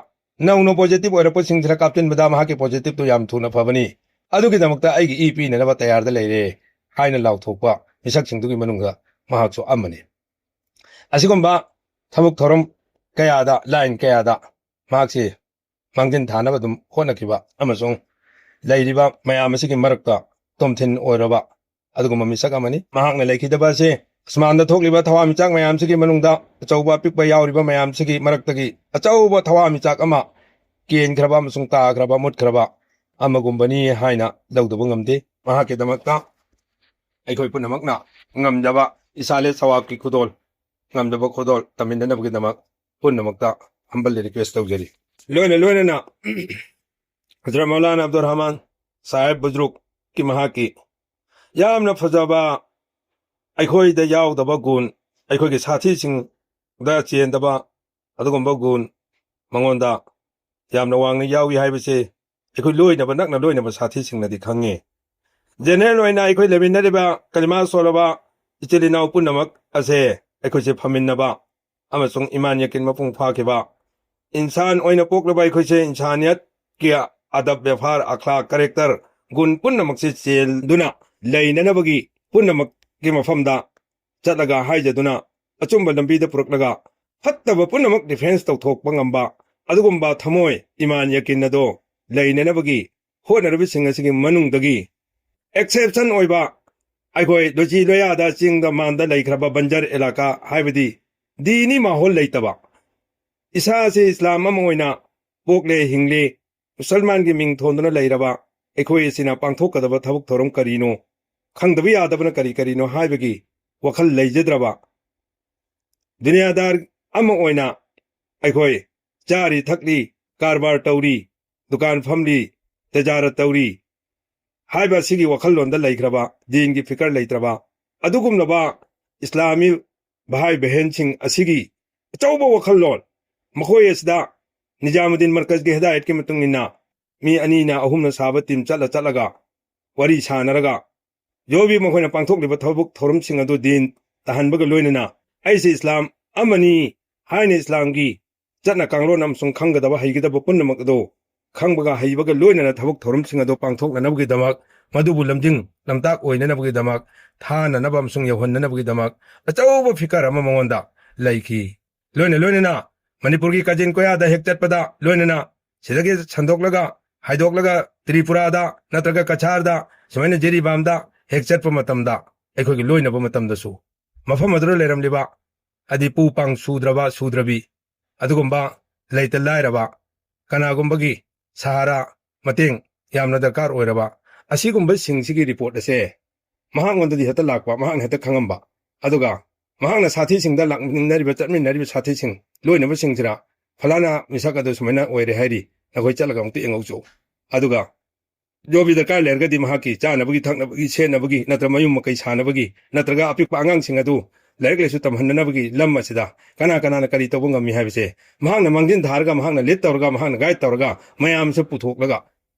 ꯅꯧꯅ ꯄꯣꯖꯤꯇꯤꯚ ꯑꯣꯏꯔꯛꯄꯁꯤꯡꯁꯤꯗ ꯀꯥꯞꯁꯤꯟꯕꯗ ꯃꯍꯥꯛꯀꯤ ꯄꯣꯖꯤꯇꯤꯚꯇꯨ ꯌꯥꯝ ꯊꯨꯅ ꯐꯕꯅꯤ, ꯑꯗꯨꯒꯤꯗꯃꯛꯇ ꯑꯩꯒꯤ ꯏ ꯄꯤꯅꯅꯕ ꯇꯌꯥꯔꯗ ꯂꯩꯔꯦ" ꯍꯥꯏꯅ ꯂꯥꯎꯊꯣꯛꯄ ꯃꯤꯁꯛꯁꯤꯡꯗꯨꯒꯤ ꯃꯅꯨꯡꯗ ꯃꯍꯥꯛꯁꯨ ꯑꯃꯅꯤ꯫ ꯑꯁꯤꯒꯨꯝꯕ ꯊꯕꯛ ꯊꯧꯔꯝ ꯀꯌꯥꯗ, ꯂꯥꯏꯟ ꯀꯌꯥꯗ ꯃꯍꯥꯛꯁꯤ ꯃꯥꯡꯖꯤꯟ ꯊꯥꯅꯕ ꯑꯗꯨꯝ ꯍꯣꯠꯅꯈꯤꯕ ꯑꯃꯁꯨꯡ ꯂꯩꯔꯤꯕ ꯃꯌꯥꯝ ꯑꯁꯤꯒꯤ ꯃꯔꯛꯇ ꯇꯣꯝꯊꯤꯟ ꯑꯣꯏꯔꯕ ꯑꯗꯨꯒꯨꯝꯕ ꯃꯤꯁꯛ ꯑꯃꯅꯤ꯫ ꯃꯍꯥꯛꯅ ꯂꯩꯈꯤꯗꯕ ꯑꯁꯤ ꯑꯁꯃꯥꯟꯗ ꯊꯣꯛꯂꯤꯕ ꯊꯋꯥꯟꯃꯤꯆꯥꯛ ꯃꯌꯥꯝꯁꯤꯒꯤ ꯃꯅꯨꯡꯗ ꯑꯆꯧꯕ ꯑꯄꯤꯛꯄ ꯌꯥꯎꯔꯤꯕ ꯃꯌꯥꯝꯁꯤꯒꯤ ꯃꯔꯛꯇꯒꯤ ꯑꯆꯧꯕ ꯊꯋꯥꯟꯃꯤꯆꯥꯛ ꯑꯃ ꯀꯦꯟꯈ꯭ꯔꯕ ꯑꯃꯁꯨꯡ ꯇꯥꯈ꯭ꯔꯕ, ꯃꯨꯠꯈ꯭ꯔꯕ ꯑꯃꯒꯨꯝꯕꯅꯤ ꯍꯥꯏꯅ ꯂꯧꯗꯕ ꯉꯝꯗꯦ꯫ ꯃꯍꯥꯛꯀꯤꯗꯃꯛꯇ ꯑꯩꯈꯣꯏ ꯄꯨꯝꯅꯃꯛꯅ ꯉꯝꯖꯕ ꯏꯁꯥꯂꯦ ꯁꯋꯥꯕꯀꯤ ꯈꯨꯗꯣꯜ ꯉꯝꯖꯕ ꯈꯨꯗꯣꯜ ꯇꯝꯃꯤꯟꯅꯅꯕꯒꯤꯗꯃꯛ ꯄꯨꯝꯅꯃꯛꯇ humble request ꯇꯧꯖꯔꯤ꯫ ꯂꯣꯏꯅ ꯂꯣꯏꯅꯅ ꯍꯖꯔꯠ ꯃꯧꯂꯥꯅꯥ ꯑꯕꯗꯨꯔ ꯔꯍꯃꯥꯟ ꯁꯥꯍꯦꯕ ꯕꯨꯖ꯭ꯔꯨꯛꯀꯤ ꯃꯍꯥꯛꯀꯤ ꯌꯥꯝꯅ ꯐꯖꯕ, ꯑꯩꯈꯣꯏꯗ ꯌꯥꯎꯗꯕ ꯒꯨꯟ, ꯑꯩꯈꯣꯏꯒꯤ ꯁꯥꯊꯤꯁꯤꯡꯗ ꯆꯦꯟꯗꯕ ꯑꯗꯨꯒꯨꯝꯕ ꯒꯨꯟ ꯃꯉꯣꯟꯗ ꯌꯥꯝꯅ ꯋꯥꯡꯅ ꯌꯥꯎꯏ ꯍꯥꯏꯕꯁꯤ ꯑꯩꯈꯣꯏ ꯂꯣꯏꯅꯕ, ꯅꯛꯅ ꯂꯣꯏꯅꯕ ꯁꯥꯊꯤꯁꯤꯡꯅꯗꯤ ꯈꯪꯉꯤ꯫ ꯖꯦꯅꯦꯔꯦꯜ ꯑꯣꯏꯅ ꯑꯩꯈꯣꯏ ꯂꯩꯃꯤꯟꯅꯔꯤꯕ ꯀꯂꯤꯃꯥ ꯁꯣꯜꯂꯕ ꯏꯆꯤꯜ ꯏꯅꯥꯎ ꯄꯨꯝꯅꯃꯛ ꯑꯁꯦ ꯑꯩꯈꯣꯏꯁꯦ ꯐꯝꯃꯤꯟꯅꯕ ꯑꯃꯁꯨꯡ ꯏꯃꯥꯟ ꯌꯀꯤꯟ ꯃꯄꯨꯡ ꯐꯥꯈꯤꯕ ꯏꯟꯁꯥꯟ ꯑꯣꯏꯅ ꯄꯣꯛꯂꯕ ꯑꯩꯈꯣꯏꯁꯦ ꯏꯟꯁꯥꯅꯤꯌꯠꯀꯤ ꯑꯗꯕ, ꯕꯦꯕꯥꯔ, ꯑꯈ꯭ꯂꯥꯛ, ꯀꯦꯔꯦꯛꯇꯔ ꯒꯨꯟ ꯄꯨꯝꯅꯃꯛꯁꯦ ꯆꯦꯜꯗꯨꯅ ꯂꯩꯅꯅꯕꯒꯤ ꯄꯨꯝꯅꯃꯛꯀꯤ ꯃꯐꯝꯗ ꯆꯠꯂꯒ ꯍꯥꯏꯖꯗꯨꯅ ꯑꯆꯨꯝꯕ ꯂꯝꯕꯤꯗ ꯄꯨꯔꯛꯂꯒ ꯐꯠꯇꯕ ꯄꯨꯝꯅꯃꯛ ꯗꯤꯐꯦꯟꯁ ꯇꯧꯊꯣꯛꯄ ꯉꯝꯕ ꯑꯗꯨꯒꯨꯝꯕ ꯊꯃꯣꯏ ꯏꯃꯥꯟ ꯌꯀꯤꯟ ꯑꯗꯣ ꯂꯩꯅꯅꯕꯒꯤ ꯍꯣꯠꯅꯔꯤꯕꯁꯤꯡ ꯑꯁꯤꯒꯤ ꯃꯅꯨꯡꯗꯒꯤ ꯑꯦꯛꯁꯦꯞꯁꯟ ꯑꯣꯏꯕ ꯑꯩꯈꯣꯏ ꯂꯣꯏꯆꯤ ꯂꯣꯌꯥꯗ ꯆꯤꯡꯗ ꯃꯥꯟꯗ ꯂꯩꯈ꯭ꯔꯕ ꯕꯟꯖꯔ ꯑꯦꯂꯥꯀꯥ ꯍꯥꯏꯕꯗꯤ ꯗꯤꯅꯤ ꯃꯥꯍꯣꯜ ꯂꯩꯇꯕ, ꯏꯁꯥꯁꯤ ꯏꯁꯂꯥꯝ ꯑꯃ ꯑꯣꯏꯅ ꯄꯣꯛꯂꯦ ꯍꯤꯡꯂꯦ, ꯃꯨꯁꯜꯃꯥꯟꯒꯤ ꯃꯤꯡ ꯊꯣꯟꯗꯨꯅ ꯂꯩꯔꯕ ꯑꯩꯈꯣꯏ ꯑꯁꯤꯅ ꯄꯥꯡꯊꯣꯛꯀꯗꯕ ꯊꯕꯛ ꯊꯧꯔꯝ ꯀꯔꯤꯅꯣ, ꯈꯪꯗꯕ ꯌꯥꯗꯕꯅ ꯀꯔꯤ ꯀꯔꯤꯅꯣ ꯍꯥꯏꯕꯒꯤ ꯋꯥꯈꯜ ꯂꯩꯖꯗ꯭ꯔꯕ ꯗꯨꯅꯤꯌꯥꯗꯥꯔ ꯑꯃ ꯑꯣꯏꯅ ꯑꯩꯈꯣꯏ ꯆꯥꯔꯤ ꯊꯛꯂꯤ, ꯀꯔꯕꯥꯔ ꯇꯧꯔꯤ, ꯗꯨꯀꯥꯟ ꯐꯝꯂꯤ, ꯇꯖꯥꯔꯠ ꯇꯧꯔꯤ ꯍꯥꯏꯕ ꯑꯁꯤꯒꯤ ꯋꯥꯈꯜꯂꯣꯟꯗ ꯂꯩꯈ꯭ꯔꯕ, ꯗꯤꯟꯒꯤ ꯐꯤꯀꯔ ꯂꯩꯇ꯭ꯔꯕ ꯑꯗꯨꯒꯨꯝꯂꯕ ꯏꯁꯂꯥꯃꯤ ꯚꯥꯏ ꯕꯍꯦꯟꯁꯤꯡ ꯑꯁꯤꯒꯤ ꯑꯆꯧꯕ ꯋꯥꯈꯜꯂꯣꯟ, ꯃꯈꯣꯏ ꯑꯁꯤꯗ ꯅꯤꯖꯥꯃꯨꯗꯗꯤꯟ ꯃꯔꯀꯖꯒꯤ ꯍꯤꯗꯥꯌꯠꯀꯤ ꯃꯇꯨꯡ ꯏꯟꯅ ꯃꯤ ꯑꯅꯤꯅ ꯑꯍꯨꯝꯅ ꯁꯥꯕ ꯇꯤꯝ ꯆꯠꯂ ꯆꯠꯂꯒ ꯋꯥꯔꯤ ꯁꯥꯟꯅꯔꯒ ꯖꯣꯕꯤ ꯃꯈꯣꯏꯅ ꯄꯥꯡꯊꯣꯛꯂꯤꯕ ꯊꯕꯛ ꯊꯧꯔꯝꯁꯤꯡ ꯑꯗꯨ ꯗꯤꯟ ꯇꯥꯍꯟꯕꯒ ꯂꯣꯏꯅꯅ ꯑꯩꯁꯦ ꯏꯁꯂꯥꯝ ꯑꯃꯅꯤ ꯍꯥꯏꯅ ꯏꯁꯂꯥꯝꯒꯤ ꯆꯠꯅ ꯀꯥꯡꯂꯣꯟ ꯑꯃꯁꯨꯡ ꯈꯪꯒꯗꯕ ꯍꯩꯒꯗꯕ ꯄꯨꯝꯅꯃꯛ ꯑꯗꯨ ꯈꯪꯕꯒ ꯍꯩꯕꯒ ꯂꯣꯏꯅꯅ ꯊꯕꯛ ꯊꯧꯔꯝꯁꯤꯡ ꯑꯗꯨ ꯄꯥꯡꯊꯣꯛꯅꯅꯕꯒꯤꯗꯃꯛ, ꯃꯗꯨꯕꯨ ꯂꯝꯖꯤꯡ ꯂꯝꯇꯥꯛ ꯑꯣꯏꯅꯅꯕꯒꯤꯗꯃꯛ, ꯊꯥꯅꯅꯕ ꯑꯃꯁꯨꯡ ꯌꯧꯍꯟꯅꯅꯕꯒꯤꯗꯃꯛ ꯑꯆꯧꯕ ꯐꯤꯀꯔ ꯑꯃ ꯃꯉꯣꯟꯗ ꯂꯩꯈꯤ꯫ ꯂꯣꯏꯅ ꯂꯣꯏꯅꯅ ꯃꯅꯤꯄꯨꯔꯒꯤ ꯀꯥꯆꯤꯟ ꯀꯣꯌꯥꯗ ꯍꯦꯛ ꯆꯠꯄꯗ, ꯂꯣꯏꯅꯅ ꯁꯤꯗꯒꯤ ꯁꯟꯗꯣꯛꯂꯒ ꯍꯥꯏꯗꯣꯛꯂꯒ ꯇ꯭ꯔꯤꯄꯨꯔꯥꯗ ꯅꯠꯇ꯭ꯔꯒ ꯀꯆꯥꯔꯗ ꯁꯨꯃꯥꯏꯅ ꯖꯤꯔꯤꯕꯥꯝꯗ ꯍꯦꯛ ꯆꯠꯄ ꯃꯇꯝꯗ, ꯑꯩꯈꯣꯏꯒꯤ ꯂꯣꯏꯅꯕ ꯃꯇꯝꯗꯁꯨ ꯃꯐꯝ ꯑꯗꯨꯗ ꯂꯩꯔꯝꯂꯤꯕ, ꯍꯥꯏꯗꯤ ꯄꯨ ꯄꯥꯡ ꯁꯨꯗ꯭ꯔꯕ ꯁꯨꯗ꯭ꯔꯕꯤ ꯑꯗꯨꯒꯨꯝꯕ ꯂꯩꯇ ꯂꯥꯏꯔꯕ ꯀꯅꯥꯒꯨꯝꯕꯒꯤ ꯁꯍꯥꯔꯥ ꯃꯇꯦꯡ ꯌꯥꯝꯅ ꯗꯔꯀꯥꯔ ꯑꯣꯏꯔꯕ ꯑꯁꯤꯒꯨꯝꯕꯁꯤꯡꯁꯤꯒꯤ ꯔꯤꯄꯣꯔꯠ ꯑꯁꯦ ꯃꯍꯥꯛꯉꯣꯟꯗꯗꯤ ꯍꯦꯛꯇ ꯂꯥꯛꯄ, ꯃꯍꯥꯛꯅ ꯍꯦꯛꯇ ꯈꯪꯉꯝꯕ꯫ ꯑꯗꯨꯒ ꯃꯍꯥꯛꯅ ꯁꯥꯊꯤꯁꯤꯡꯗ ꯂꯥꯛꯃꯤꯟꯅꯔꯤꯕ, ꯆꯠꯃꯤꯟꯅꯔꯤꯕ ꯁꯥꯊꯤꯁꯤꯡ, ꯂꯣꯏꯅꯕꯁꯤꯡꯁꯤꯗ ꯐꯂꯥꯅ ꯃꯤꯁꯛ ꯑꯗꯨ ꯁꯨꯃꯥꯏꯅ ꯑꯣꯏꯔꯦ ꯍꯥꯏꯔꯤ, ꯅꯈꯣꯏ ꯆꯠꯂꯒ ꯑꯃꯨꯛꯇ ꯌꯦꯡꯍꯧꯆꯣ꯫ ꯑꯗꯨꯒ ꯖꯣꯕꯤ ꯗꯔꯀꯥꯔ ꯂꯩꯔꯒꯗꯤ ꯃꯍꯥꯛꯀꯤ ꯆꯥꯅꯕꯒꯤ, ꯊꯛꯅꯕꯒꯤ, ꯁꯦꯠꯅꯕꯒꯤ, ꯅꯠꯇ꯭ꯔ ꯃꯌꯨꯝ ꯃꯀꯩ ꯁꯥꯅꯕꯒꯤ, ꯅꯠꯇ꯭ꯔꯒ ꯑꯄꯤꯛꯄ ꯑꯉꯥꯡꯁꯤꯡ ꯑꯗꯨ ꯂꯥꯏꯔꯤꯛ ꯂꯥꯏꯁꯨ ꯇꯝꯍꯟꯅꯅꯕꯒꯤ ꯂꯝ ꯑꯁꯤꯗ ꯀꯅꯥ ꯀꯅꯥꯅ ꯀꯔꯤ ꯇꯧꯕ ꯉꯝꯃꯤ ꯍꯥꯏꯕꯁꯦ ꯃꯍꯥꯛꯅ ꯃꯥꯡꯖꯤꯟ ꯊꯥꯔꯒ, ꯃꯍꯥꯛꯅ ꯂꯤꯗ ꯇꯧꯔꯒ, ꯃꯍꯥꯛꯅ ꯒꯥꯏꯗ ꯇꯧꯔꯒ, ꯃꯌꯥꯝꯁꯦ ꯄꯨꯊꯣꯛꯂꯒ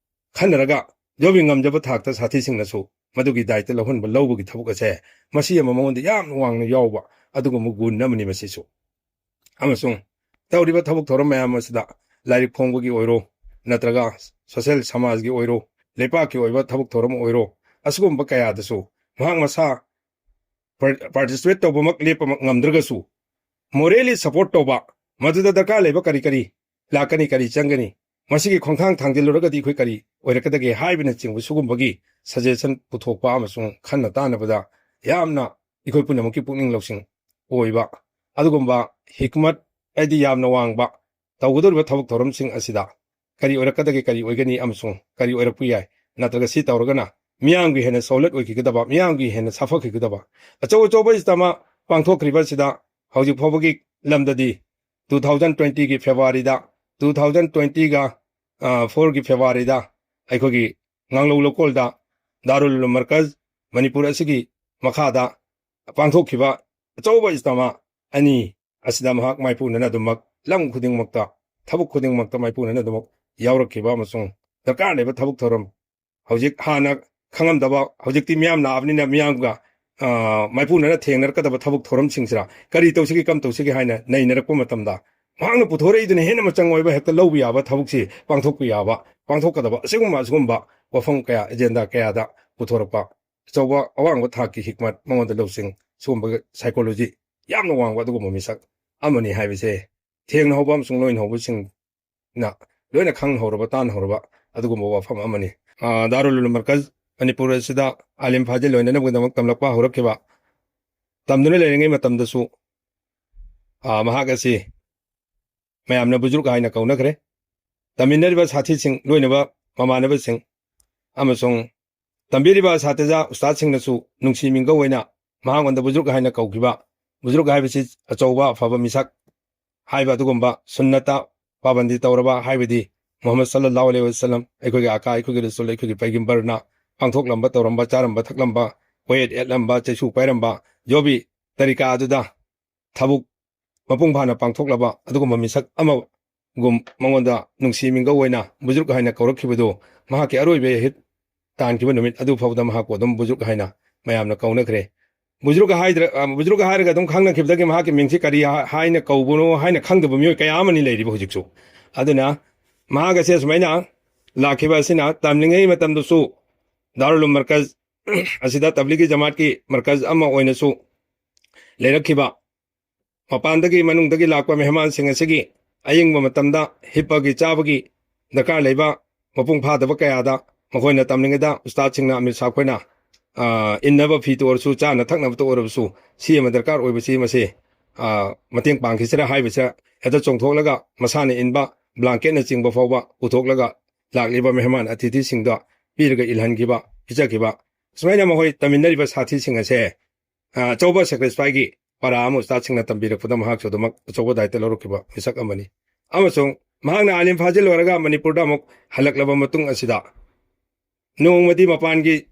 ꯈꯟꯅꯔꯒ ꯖꯣꯕꯤ ꯉꯝꯖꯕ ꯊꯥꯛꯇ ꯁꯥꯊꯤꯁꯤꯡꯅꯁꯨ ꯃꯗꯨꯒꯤ ꯗꯥꯏꯇ ꯂꯧꯍꯟꯕ, ꯂꯧꯕꯒꯤ ꯊꯕꯛ ꯑꯁꯦ ꯃꯁꯤ ꯑꯃ ꯃꯉꯣꯟꯗ ꯌꯥꯝꯅ ꯋꯥꯡꯅ ꯌꯥꯎꯕ ꯑꯗꯨꯒꯨꯝꯕ ꯒꯨꯟ ꯑꯃꯅꯤ ꯃꯁꯤꯁꯨ꯫ ꯑꯃꯁꯨꯡ ꯇꯧꯔꯤꯕ ꯊꯕꯛ ꯊꯧꯔꯝ ꯃꯌꯥꯝ ꯑꯁꯤꯗ ꯂꯥꯏꯔꯤꯛ ꯐꯣꯡꯕꯒꯤ ꯑꯣꯏꯔꯣ, ꯅꯠꯇ꯭ꯔꯒ ꯁꯣꯁꯦꯜ ꯁꯃꯥꯖꯒꯤ ꯑꯣꯏꯔꯣ, ꯂꯩꯄꯥꯛꯀꯤ ꯑꯣꯏꯕ ꯊꯕꯛ ꯊꯧꯔꯝ ꯑꯣꯏꯔꯣ, ꯑꯁꯤꯒꯨꯝꯕ ꯀꯌꯥꯗꯁꯨ ꯃꯍꯥꯛ ꯃꯁꯥ participate ꯇꯧꯕꯃꯛ ꯂꯦꯞꯄꯃꯛ ꯉꯝꯗ꯭ꯔꯒꯁꯨ, morally support ꯇꯧꯕ, ꯃꯗꯨꯗ ꯗꯔꯀꯥꯔ ꯂꯩꯕ ꯀꯔꯤ ꯀꯔꯤ ꯂꯥꯛꯀꯅꯤ, ꯀꯔꯤ ꯆꯪꯒꯅꯤ, ꯃꯁꯤꯒꯤ ꯈꯣꯡꯊꯥꯡ ꯊꯥꯡꯖꯤꯜꯂꯨꯔꯒꯗꯤ ꯑꯩꯈꯣꯏ ꯀꯔꯤ ꯑꯣꯏꯔꯛꯀꯗꯒꯦ ꯍꯥꯏꯕꯅꯆꯤꯡꯕ ꯁꯤꯒꯨꯝꯕꯒꯤ suggestion ꯄꯨꯊꯣꯛꯄ ꯑꯃꯁꯨꯡ ꯈꯟꯅ ꯇꯥꯅꯕꯗ ꯌꯥꯝꯅ ꯑꯩꯈꯣꯏ ꯄꯨꯝꯅꯃꯛꯀꯤ ꯄꯨꯛꯅꯤꯡ ꯂꯧꯁꯤꯡ ꯑꯣꯏꯕ ꯑꯗꯨꯒꯨꯝꯕ ꯍꯤꯛꯃꯠ ꯍꯥꯏꯗꯤ ꯌꯥꯝꯅ ꯋꯥꯡꯕ ꯇꯧꯒꯗꯧꯔꯤꯕ ꯊꯕꯛ ꯊꯧꯔꯝꯁꯤꯡ ꯑꯁꯤꯗ ꯀꯔꯤ ꯑꯣꯏꯔꯛꯀꯗꯒꯦ, ꯀꯔꯤ ꯑꯣꯏꯒꯅꯤ ꯑꯃꯁꯨꯡ ꯀꯔꯤ ꯑꯣꯏꯔꯛꯄ ꯌꯥꯏ, ꯅꯠꯇ꯭ꯔꯒ ꯁꯤ ꯇꯧꯔꯒꯅ ꯃꯤꯌꯥꯝꯒꯤ ꯍꯦꯟꯅ ꯁꯧꯍꯜꯂꯠ ꯑꯣꯏꯈꯤꯒꯗꯕ, ꯃꯤꯌꯥꯝꯒꯤ ꯍꯦꯟꯅ ꯁꯥꯐꯈꯤꯒꯗꯕ ꯑꯆꯧ ꯑꯆꯧꯕ ꯏꯖꯇꯃꯥ ꯄꯥꯡꯊꯣꯛꯈ꯭ꯔꯤꯕ ꯑꯁꯤꯗ ꯍꯧꯖꯤꯛ ꯐꯥꯎꯕꯒꯤ ꯂꯝꯗꯗꯤ two thousand twenty ꯒꯤ February ꯗ, two thousand twenty ꯒ four ꯒꯤ February ꯗ ꯑꯩꯈꯣꯏꯒꯤ ꯉꯥꯡꯂꯧ ꯂꯧꯀꯣꯜꯗ ꯗꯥꯔꯨꯜ ꯎꯂꯨꯝ ꯃꯔꯀꯖ ꯃꯅꯤꯄꯨꯔ ꯑꯁꯤꯒꯤ ꯃꯈꯥꯗ ꯄꯥꯡꯊꯣꯛꯈꯤꯕ ꯑꯆꯧꯕ ꯏꯖꯇꯃꯥ ꯑꯅꯤ ꯑꯁꯤꯗ ꯃꯍꯥꯛ ꯃꯥꯏꯄꯨꯅꯅ ꯑꯗꯨꯃꯛ ꯂꯝ ꯈꯨꯗꯤꯡꯃꯛꯇ, ꯊꯕꯛ ꯈꯨꯗꯤꯡꯃꯛꯇ ꯃꯥꯏꯄꯨꯅꯅ ꯑꯗꯨꯃꯛ ꯌꯥꯎꯔꯛꯈꯤꯕ ꯑꯃꯁꯨꯡ ꯗꯔꯀꯥꯔ ꯂꯩꯕ ꯊꯕꯛ ꯊꯧꯔꯝ ꯍꯧꯖꯤꯛ ꯍꯥꯟꯅ ꯈꯪꯉꯝꯗꯕ, ꯍꯧꯖꯤꯛꯇꯤ ꯃꯤꯌꯥꯝ ꯂꯥꯛꯑꯕꯅꯤꯅ ꯃꯤꯌꯥꯝꯒ ꯃꯥꯏꯄꯨꯅꯅ ꯊꯦꯡꯅꯔꯛꯀꯗꯕ ꯊꯕꯛ ꯊꯧꯔꯝꯁꯤꯡꯁꯤꯗ ꯀꯔꯤ ꯇꯧꯁꯤꯒꯦ, ꯀꯝ ꯇꯧꯁꯤꯒꯦ ꯍꯥꯏꯅ ꯅꯩꯅꯔꯛꯄ ꯃꯇꯝꯗ ꯃꯍꯥꯛꯅ ꯄꯨꯊꯣꯔꯛꯏꯗꯨꯅ ꯍꯦꯟꯅ ꯃꯆꯪ ꯑꯣꯏꯕ, ꯍꯦꯛꯇ ꯂꯧꯕ ꯌꯥꯕ ꯊꯕꯛꯁꯤ ꯄꯥꯡꯊꯣꯛꯄ ꯌꯥꯕ, ꯄꯥꯡꯊꯣꯛꯀꯗꯕ ꯑꯁꯤꯒꯨꯝꯕ ꯑꯁꯤꯒꯨꯝꯕ ꯋꯥꯐꯝ ꯀꯌꯥ, ꯑꯦꯖꯦꯟꯗꯥ ꯀꯌꯥꯗ ꯄꯨꯊꯣꯔꯛꯄ ꯑꯆꯧꯕ ꯑꯋꯥꯡꯕ ꯊꯥꯛꯀꯤ ꯍꯤꯛꯃꯠ ꯃꯉꯣꯟꯗ ꯂꯧꯁꯤꯡ, ꯁꯤꯒꯨꯝꯕ psychology ꯌꯥꯝꯅ ꯋꯥꯡꯕ ꯑꯗꯨꯒꯨꯝꯕ ꯃꯤꯁꯛ ꯑꯃꯅꯤ ꯍꯥꯏꯕꯁꯦ ꯊꯦꯡꯅꯍꯧꯕ ꯑꯃꯁꯨꯡ ꯂꯣꯏꯅꯍꯧꯕꯁꯤꯡꯅ ꯂꯣꯏꯅ ꯈꯪꯍꯧꯔꯕ, ꯇꯥꯟꯅꯍꯧꯔꯕ ꯑꯗꯨꯒꯨꯝꯕ ꯋꯥꯐꯝ ꯑꯃꯅꯤ꯫ ꯗꯥꯔꯨꯜ ꯎꯂꯨꯝ ꯃꯔꯀꯖ ꯃꯅꯤꯄꯨꯔ ꯑꯁꯤꯗ ꯑꯥꯂꯤꯝ ꯐꯥꯖꯤꯜ ꯂꯣꯏꯅꯅꯕꯒꯤꯗꯃꯛ ꯇꯝꯂꯛꯄ ꯍꯧꯔꯛꯈꯤꯕ, ꯇꯝꯗꯨꯅ ꯂꯩꯔꯤꯉꯩ ꯃꯇꯝꯗꯁꯨ ꯃꯍꯥꯛ ꯑꯁꯤ ꯃꯌꯥꯝꯅ ꯕꯨꯖꯨꯔꯒ ꯍꯥꯏꯅ ꯀꯧꯅꯈ꯭ꯔꯦ꯫ ꯇꯝꯃꯤꯟꯅꯔꯤꯕ ꯁꯥꯊꯤꯁꯤꯡ, ꯂꯣꯏꯅꯕ ꯃꯃꯥꯟꯅꯕꯁꯤꯡ ꯑꯃꯁꯨꯡ ꯇꯝꯕꯤꯔꯤꯕ ꯁꯥꯇ꯭ꯔꯖꯥ ꯎꯁꯇꯥꯗꯁꯤꯡꯅꯁꯨ ꯅꯨꯡꯁꯤ ꯃꯤꯡꯒꯧ ꯑꯣꯏꯅ ꯃꯍꯥꯛꯉꯣꯟꯗ ꯕꯨꯖꯨꯔꯒ ꯍꯥꯏꯅ ꯀꯧꯈꯤꯕ, ꯕꯨꯖꯨꯔꯒ ꯍꯥꯏꯕꯁꯤ ꯑꯆꯧꯕ ꯑꯐꯕ ꯃꯤꯁꯛ ꯍꯥꯏꯕ ꯑꯗꯨꯒꯨꯝꯕ ꯁꯨꯟꯅꯠꯇ ꯄꯥꯕꯟꯗꯤ ꯇꯧꯔꯕ, ꯍꯥꯏꯕꯗꯤ ꯃꯨꯍꯝꯃꯗ ꯁꯜꯂꯜꯂꯥꯍꯨ ꯑꯂꯩꯍꯤ ꯋꯥꯁꯜꯂꯝ, ꯑꯩꯈꯣꯏꯒꯤ ꯑꯀꯥ, ꯑꯩꯈꯣꯏꯒꯤ ꯔꯁꯨꯜ, ꯑꯩꯈꯣꯏꯒꯤ ꯄꯩꯒꯝꯕꯔꯅ ꯄꯥꯡꯊꯣꯛꯂꯝꯕ, ꯇꯧꯔꯝꯕ, ꯆꯥꯔꯝꯕ, ꯊꯛꯂꯝꯕ, ꯋꯥꯌꯦꯠ ꯌꯦꯠꯂꯝꯕ, ꯆꯩꯁꯨ ꯄꯥꯏꯔꯝꯕ, ꯖꯣꯕꯤ ꯇꯔꯤꯀꯥ ꯑꯗꯨꯗ ꯊꯕꯛ ꯃꯄꯨꯡ ꯐꯥꯅ ꯄꯥꯡꯊꯣꯛꯂꯕ ꯑꯗꯨꯒꯨꯝꯕ ꯃꯤꯁꯛ ꯑꯃꯒꯨꯝ ꯃꯉꯣꯟꯗ ꯅꯨꯡꯁꯤ ꯃꯤꯡꯒꯧ ꯑꯣꯏꯅ ꯕꯨꯖꯨꯔꯒ ꯍꯥꯏꯅ ꯀꯧꯔꯛꯈꯤꯕꯗꯨ ꯃꯍꯥꯛꯀꯤ ꯑꯔꯣꯏꯕ ꯏꯍꯤꯠ ꯇꯥꯟꯈꯤꯕ ꯅꯨꯃꯤꯠ ꯑꯗꯨ ꯐꯥꯎꯕꯗ ꯃꯍꯥꯛꯄꯨ ꯑꯗꯨꯝ ꯕꯨꯖꯨꯔꯒ ꯍꯥꯏꯅ ꯃꯌꯥꯝꯅ ꯀꯧꯅꯈ꯭ꯔꯦ꯫ ꯕꯨꯖꯨꯔꯒ ꯍꯥꯏꯗ꯭ꯔ-, ꯑ, ꯕꯨꯖꯨꯔꯒ ꯍꯥꯏꯔꯒ ꯑꯗꯨꯝ ꯈꯪꯅꯈꯤꯕꯗꯒꯤ ꯃꯍꯥꯛꯀꯤ ꯃꯤꯡꯁꯤ ꯀꯔꯤ ꯍꯥ-, ꯍꯥꯏꯅ ꯀꯧꯕꯅꯣ ꯍꯥꯏꯅ ꯈꯪꯗꯕ ꯃꯤꯑꯣꯏ ꯀꯌꯥ ꯑꯃꯅꯤ ꯂꯩꯔꯤꯕ ꯍꯧꯖꯤꯛꯁꯨ꯫ ꯑꯗꯨꯅ ꯃꯍꯥꯛ ꯑꯁꯦ ꯑꯁꯨꯃꯥꯏꯅ ꯂꯥꯛꯈꯤꯕ ꯑꯁꯤꯅ ꯇꯝꯂꯤꯉꯩ ꯃꯇꯝꯗꯁꯨ ꯗꯥꯔꯨꯜ ꯃꯔꯀꯖ ꯑꯁꯤꯗ ꯇꯕ꯭ꯂꯤꯒꯤ ꯖꯃꯥꯠꯀꯤ ꯃꯔꯀꯖ ꯑꯃ ꯑꯣꯏꯅꯁꯨ ꯂꯩꯔꯛꯈꯤꯕ, ꯃꯄꯥꯟꯗꯒꯤ ꯃꯅꯨꯡꯗꯒꯤ ꯂꯥꯛꯄ ꯃꯦꯍꯃꯥꯟꯁꯤꯡ ꯑꯁꯤꯒꯤ ꯑꯌꯤꯡꯕ ꯃꯇꯝꯗ ꯍꯤꯞꯄꯒꯤ ꯆꯥꯕꯒꯤ ꯗꯔꯀꯥꯔ ꯂꯩꯕ ꯃꯄꯨꯡ ꯐꯥꯗꯕ ꯀꯌꯥꯗ ꯃꯈꯣꯏꯅ ꯇꯝꯂꯤꯉꯩꯗ ꯎꯁꯇꯥꯗꯁꯤꯡꯅ, ꯑꯃꯤꯔ ꯁꯥꯍꯕ ꯈꯣꯏꯅ, ꯑ, ꯏꯟꯅꯕ ꯐꯤꯇ ꯑꯣꯏꯔꯁꯨ, ꯆꯥꯅ ꯊꯛꯅꯕꯇ ꯑꯣꯏꯔꯕꯁꯨ, ꯁꯤ ꯑꯃ ꯗꯔꯀꯥꯔ ꯑꯣꯏꯕꯁꯤ ꯃꯁꯤ, ꯑ, ꯃꯇꯦꯡ ꯄꯥꯡꯈꯤꯁꯤꯔꯥ ꯍꯥꯏꯕꯁꯤꯗ ꯍꯦꯛꯇ ꯆꯣꯡꯊꯣꯛꯂꯒ ꯃꯁꯥꯅ ꯏꯟꯕ ꯕ꯭ꯂꯥꯡꯀꯦꯠꯅꯆꯤꯡꯕ ꯐꯥꯎꯕ ꯄꯨꯊꯣꯛꯂꯒ ꯂꯥꯛꯂꯤꯕ ꯃꯦꯍꯃꯥꯟ ꯑꯇꯤꯊꯤꯁꯤꯡꯗ ꯄꯤꯔꯒ ꯏꯜꯍꯟꯈꯤꯕ, ꯄꯤꯖꯈꯤꯕ꯫ ꯁꯨꯃꯥꯏꯅ ꯃꯈꯣꯏ ꯇꯝꯃꯤꯟꯅꯔꯤꯕ ꯁꯥꯊꯤꯁꯤꯡ ꯑꯁꯦ, ꯑ, ꯑꯆꯧꯕ ꯁꯦꯀ꯭ꯔꯤꯐꯥꯏꯁꯀꯤ ꯄꯔꯥ ꯑꯃ ꯎꯁꯇꯥꯗꯁꯤꯡꯅ ꯇꯝꯕꯤꯔꯛꯄꯗ ꯃꯍꯥꯛꯁꯨ ꯑꯗꯨꯃꯛ ꯑꯆꯧꯕ ꯗꯥꯏꯇ ꯂꯧꯔꯛꯈꯤꯕ ꯃꯤꯁꯛ ꯑꯃꯅꯤ꯫ ꯑꯃꯁꯨꯡ ꯃꯍꯥꯛꯅ ꯑꯥꯂꯤꯝ ꯐꯥꯖꯤꯜ ꯑꯣꯏꯔꯒ ꯃꯅꯤꯄꯨꯔꯗ ꯑꯃꯨꯛ ꯍꯜꯂꯛꯂꯕ ꯃꯇꯨꯡ ꯑꯁꯤꯗ ꯅꯣꯡꯃꯗꯤ ꯃꯄꯥꯟꯒꯤ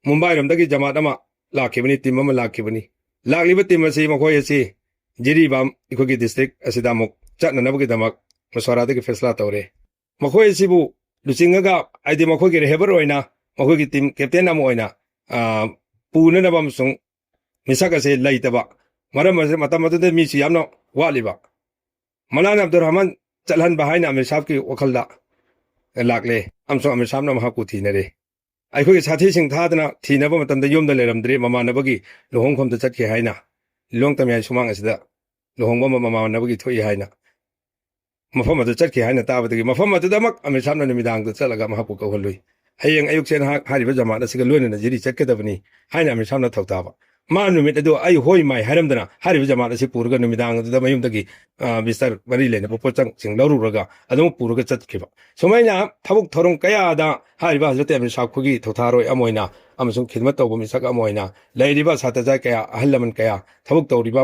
ꯃꯨꯝꯕꯥꯏꯔꯣꯝꯗꯒꯤ ꯖꯃꯥꯠ ꯑꯃ ꯂꯥꯛꯈꯤꯕꯅꯤ, ꯇꯤꯝ ꯑꯃ ꯂꯥꯛꯈꯤꯕꯅꯤ꯫ ꯂꯥꯛꯂꯤꯕ ꯇꯤꯝ ꯑꯁꯤ ꯃꯈꯣꯏ ꯑꯁꯤ ꯖꯤꯔꯤꯕꯥꯝ ꯑꯩꯈꯣꯏꯒꯤ ꯗꯤꯁꯇ꯭ꯔꯤꯛ ꯑꯁꯤꯗ ꯑꯃꯨꯛ ꯆꯠꯅꯅꯕꯒꯤꯗꯃꯛ ꯃꯁꯣꯔꯥꯗꯒꯤ ꯐꯦꯁꯂꯥ ꯇꯧꯔꯦ꯫ ꯃꯈꯣꯏ ꯑꯁꯤꯕꯨ ꯂꯨꯆꯤꯡꯉꯒ, ꯍꯥꯏꯗꯤ ꯃꯈꯣꯏꯒꯤ ꯔꯦꯍꯕꯔ ꯑꯣꯏꯅ, ꯃꯈꯣꯏꯒꯤ ꯇꯤꯝ ꯀꯦꯞꯇꯦꯟ ꯑꯃ ꯑꯣꯏꯅ, ꯑ, ꯄꯨꯅꯅꯕ ꯑꯃꯁꯨꯡ ꯃꯤꯁꯛ ꯑꯁꯦ ꯂꯩꯇꯕ ꯃꯔꯝ ꯑꯁꯤꯅ ꯃꯇꯝ ꯑꯗꯨꯗ ꯃꯤꯁꯨ ꯌꯥꯝꯅ ꯋꯥꯠꯂꯤꯕ꯫ ꯃꯧꯂꯥꯅꯥ ꯑꯕꯗꯨꯔ ꯔꯍꯃꯥꯟ ꯆꯠꯍꯟꯕ ꯍꯥꯏꯅ ꯑꯃꯤꯔ ꯁꯥꯍꯕꯀꯤ ꯋꯥꯈꯜꯗ ꯂꯥꯛꯂꯦ, ꯑꯃꯁꯨꯡ ꯑꯃꯤꯔ ꯁꯥꯍꯕꯅ ꯃꯍꯥꯛꯄꯨ ꯊꯤꯅꯔꯦ꯫ ꯑꯩꯈꯣꯏꯒꯤ ꯁꯥꯊꯤꯁꯤꯡ ꯊꯥꯗꯅ ꯊꯤꯅꯕ ꯃꯇꯝꯗ ꯌꯨꯝꯗ ꯂꯩꯔꯝꯗ꯭ꯔꯦ, ꯃꯃꯥꯟꯅꯕꯒꯤ ꯂꯨꯍꯣꯡꯐꯝꯗ ꯆꯠꯈꯤ ꯍꯥꯏꯅ, ꯂꯣꯡ ꯇꯃꯌꯥꯏ ꯁꯨꯃꯥꯡ ꯑꯁꯤꯗ ꯂꯨꯍꯣꯡꯕ ꯑꯃ ꯃꯃꯥꯟꯅꯕꯒꯤ ꯊꯣꯛꯏ ꯍꯥꯏꯅ ꯃꯐꯝ ꯑꯗꯨ ꯆꯠꯈꯤ ꯍꯥꯏꯅ ꯇꯥꯕꯗꯒꯤ ꯃꯐꯝ ꯑꯗꯨꯗꯃꯛ ꯑꯃꯤꯔ ꯁꯥꯍꯕꯅ ꯅꯨꯃꯤꯗꯥꯡꯗ ꯆꯠꯂꯒ ꯃꯍꯥꯛꯄꯨ ꯀꯧꯍꯜꯂꯨꯏ꯫ "ꯍꯌꯦꯡ ꯑꯌꯨꯛꯁꯦ ꯅꯍꯥꯛ ꯍꯥꯏꯔꯤꯕ ꯖꯃꯥꯠ ꯑꯁꯤꯒ ꯂꯣꯏꯅꯅ ꯖꯤꯔꯤ ꯆꯠꯀꯗꯕꯅꯤ" ꯍꯥꯏꯅ ꯑꯃꯤꯔ ꯁꯥꯍꯕꯅ ꯊꯧꯇꯥꯕ꯫ ꯃꯥ ꯅꯨꯃꯤꯠ ꯑꯗꯨ ꯑꯩ ꯍꯣꯏ ꯃꯥꯏ ꯍꯥꯏꯔꯝꯗꯅ ꯍꯥꯏꯔꯤꯕ ꯖꯃꯥꯠ ꯑꯁꯤ ꯄꯨꯔꯒ ꯅꯨꯃꯤꯗꯥꯡ ꯑꯗꯨꯗ ꯃꯌꯨꯝꯗꯒꯤ, ꯑ, ꯕꯤꯁꯇꯔ ꯃꯔꯤ ꯂꯩꯅꯕ ꯄꯣꯠꯆꯪꯁꯤꯡ ꯂꯧꯔꯨꯔꯒ ꯑꯗꯨꯃꯛ ꯄꯨꯔꯒ ꯆꯠꯈꯤꯕ꯫ ꯁꯨꯃꯥꯏꯅ ꯊꯕꯛ ꯊꯧꯔꯝ ꯀꯌꯥꯗ ꯍꯥꯏꯔꯤꯕ ꯍꯖꯔꯠ ꯑꯃꯤꯔ ꯁꯥꯍꯕ ꯑꯩꯈꯣꯏꯒꯤ ꯊꯧꯊꯥꯔꯣꯏ ꯑꯃ ꯑꯣꯏꯅ ꯑꯃꯁꯨꯡ ꯈꯤꯗꯃꯠ ꯇꯧꯕ ꯃꯤꯁꯛ ꯑꯃ ꯑꯣꯏꯅ ꯂꯩꯔꯤꯕ ꯁꯥꯇ꯭ꯔꯖꯥꯠ ꯀꯌꯥ, ꯑꯍꯜ ꯂꯃꯟ ꯀꯌꯥ, ꯊꯕꯛ ꯇꯧꯔꯤꯕ,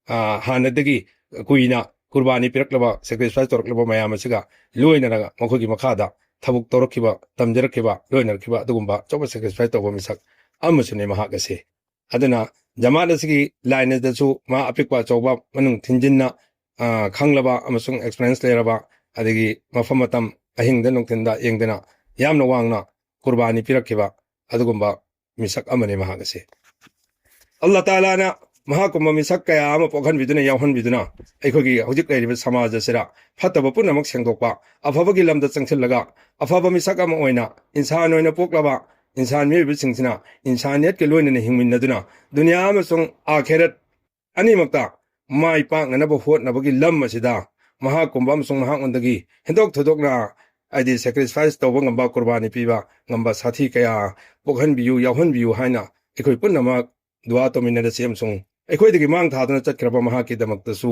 ꯑ, ꯍꯥꯟꯅꯗꯒꯤ ꯀꯨꯏꯅ ꯀꯨꯔꯕꯥꯅꯤ ꯄꯤꯔꯛꯂꯕ, ꯁꯦꯀ꯭ꯔꯤꯐꯥꯏꯁ ꯇꯧꯔꯛꯂꯕ ꯃꯌꯥꯝ ꯑꯁꯤꯒ ꯂꯣꯏꯅꯔꯒ ꯃꯈꯣꯏꯒꯤ ꯃꯈꯥꯗ ꯊꯕꯛ ꯇꯧꯔꯛꯈꯤꯕ, ꯇꯝꯖꯔꯛꯈꯤꯕ, ꯂꯣꯏꯅꯔꯛꯈꯤꯕ ꯑꯗꯨꯒꯨꯝꯕ ꯑꯆꯧꯕ ꯁꯦꯀ꯭ꯔꯤꯐꯥꯏꯁ ꯇꯧꯕ ꯃꯤꯁꯛ ꯑꯃꯁꯨꯅꯤ ꯃꯍꯥꯛ ꯑꯁꯤ꯫ ꯑꯗꯨꯅ ꯖꯃꯥꯠ ꯑꯁꯤꯒꯤ ꯂꯥꯏꯟ ꯑꯁꯤꯗꯁꯨ ꯃꯥ ꯑꯄꯤꯛꯄ ꯑꯆꯧꯕ ꯃꯅꯨꯡ ꯊꯤꯟꯖꯤꯟꯅ, ꯑ, ꯈꯪꯂꯕ ꯑꯃꯁꯨꯡ ꯑꯦꯛꯁꯄꯤꯔꯤꯌꯦꯟꯁ ꯂꯩꯔꯕ, ꯑꯗꯒꯤ ꯃꯐꯝ ꯃꯇꯝ ꯑꯍꯤꯡꯗ ꯅꯨꯡꯊꯤꯟꯗ ꯌꯦꯡꯗꯅ ꯌꯥꯝꯅ ꯋꯥꯡꯅ ꯀꯨꯔꯕꯥꯅꯤ ꯄꯤꯔꯛꯈꯤꯕ ꯑꯗꯨꯒꯨꯝꯕ ꯃꯤꯁꯛ ꯑꯃꯅꯤ ꯃꯍꯥꯛ ꯑꯁꯤ꯫ ꯑꯜꯂꯥꯍ ꯇꯥꯂꯥꯅ ꯃꯍꯥꯛꯀꯨꯝꯕ ꯃꯤꯁꯛ ꯀꯌꯥ ꯑꯃ ꯄꯣꯛꯍꯟꯕꯤꯗꯨꯅ, ꯌꯥꯎꯍꯟꯕꯤꯗꯨꯅ ꯑꯩꯈꯣꯏꯒꯤ ꯍꯧꯖꯤꯛ ꯂꯩꯔꯤꯕ ꯁꯃꯥꯖ ꯑꯁꯤꯗ ꯐꯠꯇꯕ ꯄꯨꯝꯅꯃꯛ ꯁꯦꯡꯗꯣꯛꯄ, ꯑꯐꯕꯒꯤ ꯂꯝꯗ ꯆꯪꯁꯤꯜꯂꯒ ꯑꯐꯕ ꯃꯤꯁꯛ ꯑꯃ ꯑꯣꯏꯅ, ꯏꯟꯁꯥꯟ ꯑꯣꯏꯅ ꯄꯣꯛꯂꯕ ꯏꯟꯁꯥꯟ ꯃꯤꯑꯣꯏꯕꯁꯤꯡꯁꯤꯅ ꯏꯟꯁꯥꯅꯤꯌꯠꯀꯤ ꯂꯣꯏꯅꯅ ꯍꯤꯡꯃꯤꯟꯅꯗꯨꯅ ꯗꯨꯅꯤꯌꯥ ꯑꯃꯁꯨꯡ ꯑꯥꯈꯦꯔꯠ ꯑꯅꯤꯃꯛꯇ ꯃꯥꯏ ꯄꯥꯛꯅꯅꯕ ꯍꯣꯠꯅꯕꯒꯤ ꯂꯝ ꯑꯁꯤꯗ ꯃꯍꯥꯛꯀꯨꯝꯕ ꯑꯃꯁꯨꯡ ꯃꯍꯥꯛꯉꯣꯟꯗꯒꯤ ꯍꯦꯟꯗꯣꯛ ꯊꯣꯏꯗꯣꯛꯅ, ꯍꯥꯏꯗꯤ sacrifice ꯇꯧꯕ ꯉꯝꯕ, ꯀꯨꯔꯕꯥꯅꯤ ꯄꯤꯕ ꯉꯝꯕ ꯁꯥꯊꯤ ꯀꯌꯥ ꯄꯣꯛꯍꯟꯕꯤꯌꯨ, ꯌꯥꯎꯍꯟꯕꯤꯌꯨ ꯍꯥꯏꯅ ꯑꯩꯈꯣꯏ ꯄꯨꯝꯅꯃꯛ ꯗꯨꯋꯥ ꯇꯧꯃꯤꯟꯅꯔꯁꯤ ꯑꯃꯁꯨꯡ ꯑꯩꯈꯣꯏꯗꯒꯤ ꯃꯥꯡ ꯊꯥꯗꯨꯅ ꯆꯠꯈ꯭ꯔꯕ ꯃꯍꯥꯛꯀꯤꯗꯃꯛꯇꯁꯨ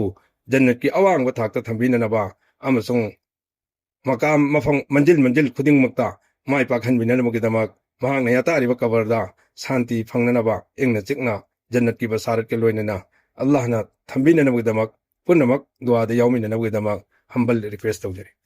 ꯖꯟꯅꯠꯀꯤ ꯑꯋꯥꯡꯕ ꯊꯥꯛꯇ ꯊꯝꯕꯤꯅꯅꯕ ꯑꯃꯁꯨꯡ ꯃꯀꯥꯝ, ꯃꯐꯝ, ꯃꯟꯖꯤꯜ ꯃꯟꯖꯤꯜ ꯈꯨꯗꯤꯡꯃꯛꯇ ꯃꯥꯏ ꯄꯥꯛꯍꯟꯕꯤꯅꯅꯕꯒꯤꯗꯃꯛ, ꯃꯍꯥꯛꯅ ꯌꯥꯇꯥꯔꯤꯕ ꯀꯕꯔꯗ ꯁꯥꯟꯇꯤ ꯐꯪꯅꯅꯕ, ꯏꯪꯅ ꯆꯤꯛꯅ ꯖꯟꯅꯠꯀꯤ ꯕꯁꯥꯔꯠꯀ ꯂꯣꯏꯅꯅ ꯑꯜꯂꯥꯍꯅ ꯊꯝꯕꯤꯅꯅꯕꯒꯤꯗꯃꯛ, ꯄꯨꯝꯅꯃꯛ ꯗꯨꯋꯥꯗ ꯌꯥꯎꯃꯤꯟꯅꯅꯕꯒꯤꯗꯃꯛ humble request ꯇꯧꯖꯔꯤ꯫